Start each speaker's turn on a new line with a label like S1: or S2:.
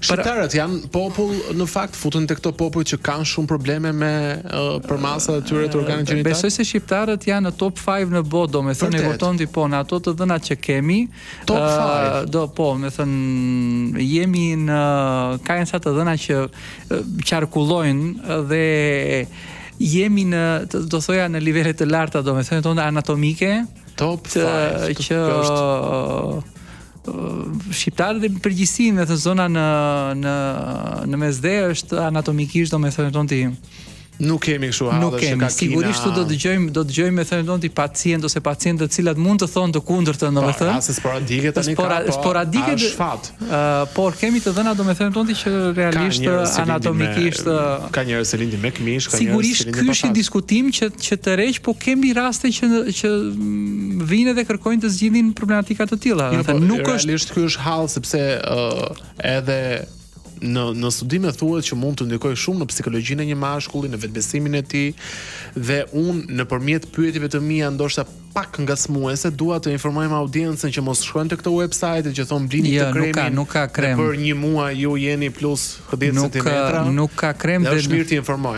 S1: Shqiptarët janë popull në fakt futen te këto popuj që kanë shumë probleme me uh, përmasat e tyre të organit gjenital.
S2: Besoj se shqiptarët janë në top 5 në botë, domethënë e kupton ti po në ato të dhënat që kemi.
S1: Top 5. Uh,
S2: do po, domethënë jemi në ka janë sa të dhëna që qarkullojnë dhe jemi në do thoja në nivele të larta, domethënë tonë anatomike.
S1: Top 5.
S2: Që shqiptarët në përgjithësi domethënë zona në në në Mesdhe është anatomikisht domethënë tonë ti
S1: Nuk kemi kështu
S2: halle Nuk kemi. Sigurisht do dëgjojmë, do dëgjojmë me thënë tonë ti pacient ose pacientë të cilat mund të thonë të kundërtën, domethënë.
S1: Po, raste sporadike tani
S2: Spora,
S1: ka, po,
S2: sporadike
S1: është fat.
S2: Ë, por kemi të dhëna domethënë tonë ti që realisht anatomikisht
S1: ka njerëz që lindin me këmishë,
S2: ka njerëz që lindin Sigurisht ky është një diskutim që që tërheq, po kemi raste që që vijnë edhe kërkojnë të zgjidhin problematika të tilla.
S1: Jo, po, nuk është realisht ky është hall sepse uh, edhe në në studime thuhet që mund të ndikojë shumë në psikologjinë e një mashkulli, në vetbesimin e tij dhe unë nëpërmjet pyetjeve të mia ndoshta pak ngacmuese dua të informojmë audiencën që mos shkojnë te këto website që thonë blini
S2: jo,
S1: këtë kremin.
S2: Nuk ka, nuk ka krem.
S1: Për një muaj ju jeni plus 10
S2: nuk,
S1: cm.
S2: Nuk ka krem
S1: dhe është mirë të informojmë.